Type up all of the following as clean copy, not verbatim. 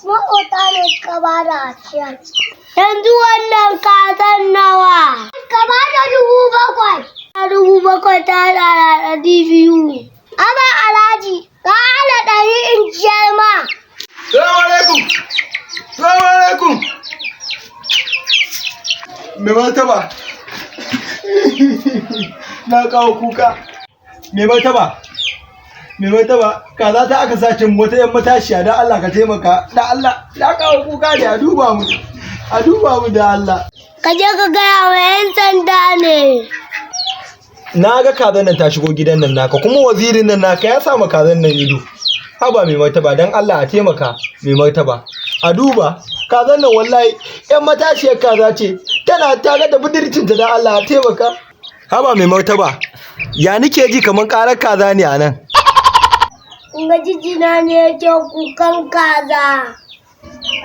Maƙota ne suka ba da aciyar. Yanzu wannan kazan nawa? Ka ba da 7,000. 7,000 ta haɗa da 200. Aba Alhaji, ka haɗa 100 in ciyar ma. Salamu alaikum. Salamu alaikum. Mai martaba. Na kawo kuka. Mai martaba. Mai martaba, kaza ta aka sace mu wata yan matashiya, dan Allah ka taimaka. Dan Allah, na kawo kuka ne, a duba mu. A duba mu da Allah. Ka je ka gaya wa 'yan sanda ne. Na ga kazan nan ta shigo gidan nan naka, kuma wazirin nan naka ya sa ma kazan nan ido. Haba mai martaba, dan Allah a taimaka, mai martaba. A duba kazan nan, wallahi yan matashiyar kaza ce, tana tare da budurcinta, dan Allah a taimaka. Haba mai martaba, ya nike ji kamar karar kaza ne a nan? Kun ga jijina ne yake kukan kaza.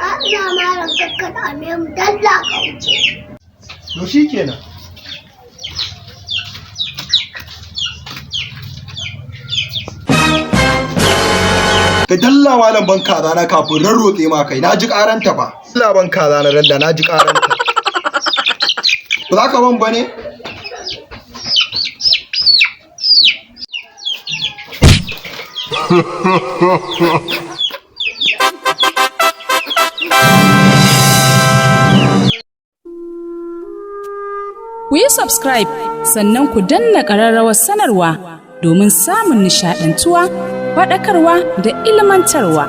Allah, malam, kakkaɗa me mu, dalla ka wuce. To shikenan. Ka dalla malam, ban kaza na kafin rarrotse ma kai, na ji karanta fa. Dalla ban kaza na, dalla, na ji karanta. Ba za ka ban ba ne? Ku yi subscribe, sannan ku danna ƙararrawar sanarwa domin samun nishaɗantuwa, faɗakarwa da ilmantarwa.